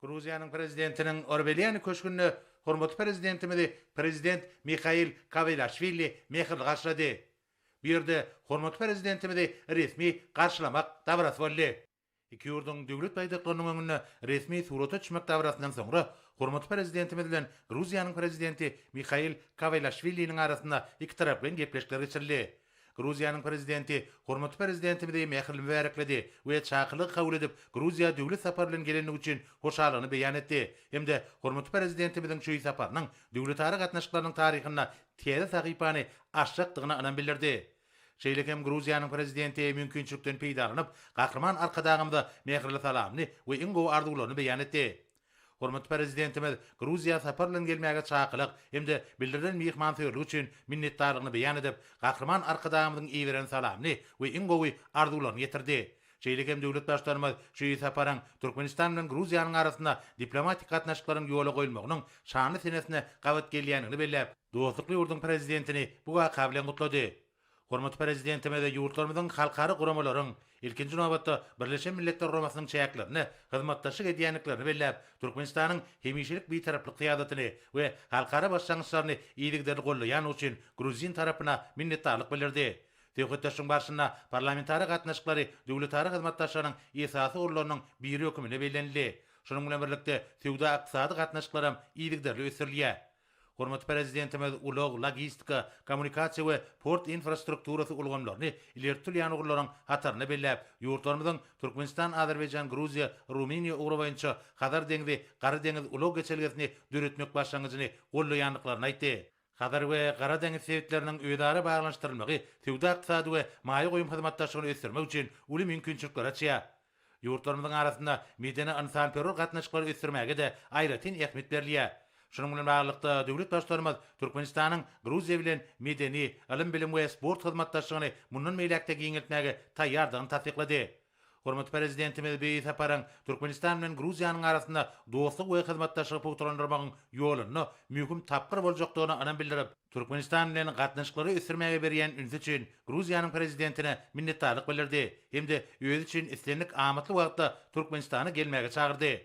Gruziýanyň Prezidentiniň Orbeliani köşgünde hormatly Prezidentimizi Prezident Mihail Kawelaşwili mähirli garşylady. Bu ýerde hormatly Prezidentimizi resmi garşylamak dabarasy boldy. Iki ýurduň döwlet baýdaklarynyň öňünde resmi surata düşmek dabarasyndan soňra, hormatly Prezidentimiz bilen Gruziýanyň Prezidenti Mihail Kawelaşwiliniň arasynda ikitaraplaýyn gepleşikler geçirildi. Gruziýanyň Prezidenti hormatly Prezidentimizi mähirli mübärekledi we çakylygy kabul edip, Gruziýa döwlet sapary bilen gelendigi üçin hoşallygyny beýan etdi hem-de hormatly Prezidentimiziň şu saparynyň döwletara gatnaşyklarynyň taryhynda täze sahypany açjakdygyna ynam bildirdi. Şeýle hem Gruziýanyň Prezidenti mümkinçilikden peýdalanyp, Gahryman Arkadagymyza mähirli salamyny we iň gowy arzuwlaryny beýan etdi. Hormatly Prezidentimiz Gruziýa sapar bilen gelmäge çakylyk hem-de bildirilen myhmansöýerlik üçin minnetdarlygyny beýan edip, Gahryman Arkadagymyzyň iberen salamyny we iň gowy arzuwlaryny ýetirdi. Şeýle hem döwlet Baştutanymyz şu saparyň Türkmenistan bilen Gruziýanyň arasynda diplomatik gatnaşyklaryň ýola goýulmagynyň şanly senesine gabat gelýändigini belläp, dostlukly ýurduň Prezidentini bu waka bilen gutlady. Hormatly Prezidentimiz ýurtlarymyzyň halkara guramalaryň, ilkinji nobatda, Birleşen Milletler Guramasynyň çäklerinde hyzmatdaşlyk edýändiklerini belläp, Türkmenistanyň hemişelik Bitaraplyk syýasatyny we halkara başlangyçlaryny yzygiderli goldaýandygy üçin gruzin tarapyna minnetdarlyk bildirdi. Söhbetdeşligiň barşynda parlamentara gatnaşyklary döwletara hyzmatdaşlygynyň esasy ugurlarynyň biri hökmünde bellenildi. Şunuň bilen birlikde, söwda-ykdysady gatnaşyklaram yzygiderli ösdürilýär. Hormatly Prezidentimiz ulag, logistika, kommunikasiýa we port infrastrukturasy ulgamlaryny ileri tutulýan ugurlaryň hatarynda belläp, ýurtlarymyzyň Türkmenistan, Azerbaýjan, Gruziýa, Rumyniýa ugry boýunça Hazar deňzi, Gara deňiz ulag geçelgesini döretmek başlangyjyny goldaýandyklaryny aýtdy. Hazar we Gara deňiz sebitleriniň özara baglanyşdyrylmagy söwda-ykdysady we maýa goýum hyzmatdaşlygyny ösdürmek üçin uly mümkinçilikleri açýar. Ýurtlarymyzyň arasynda medeni-ynsanperwer gatnaşyklary ösdürmäge-de aýratyn ähmiýet berilýär. Şunuň bilen baglylykda, döwlet Baştutanymyz Türkmenistanyň Gruziýa bilen medeni, ylym-bilim we sport hyzmatdaşlygyny mundan beýläk-de giňeltmäge taýýardygyny tassyklady. Hormatly Prezidentimiz bu saparyň Türkmenistan bilen Gruziýanyň arasynda dostlugy we hyzmatdaşlygy pugtalandyrmagyň ýolunda möhüm tapgyr boljakdygyna ynam bildirip, Türkmenistan bilen gatnaşyklary ösdürmäge berýän ünsi üçin Gruziýanyň Prezidentine minnetdarlyk bildirdi hem-de özi üçin islendik amatly wagtda Türkmenistana gelmäge çagyrdy.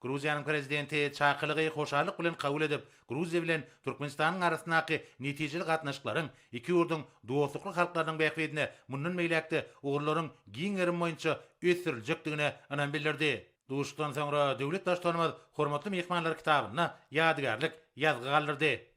Gruziýanyň Prezidenti çakylygy hoşallyk bilen kabul edip, Gruziýa bilen Türkmenistanyň arasyndaky netijeli gatnaşyklaryň iki ýurduň dostlukly halklarynyň bähbidine mundan beýläk-de ugurlaryň giň gerimi boýunça ösdüriljekdigine ynam bildirdi. Duşuşykdan soňra döwlet Baştutanymyz Hormatly myhmanlar kitabynda ýadygärlik ýazgy galdyrdy.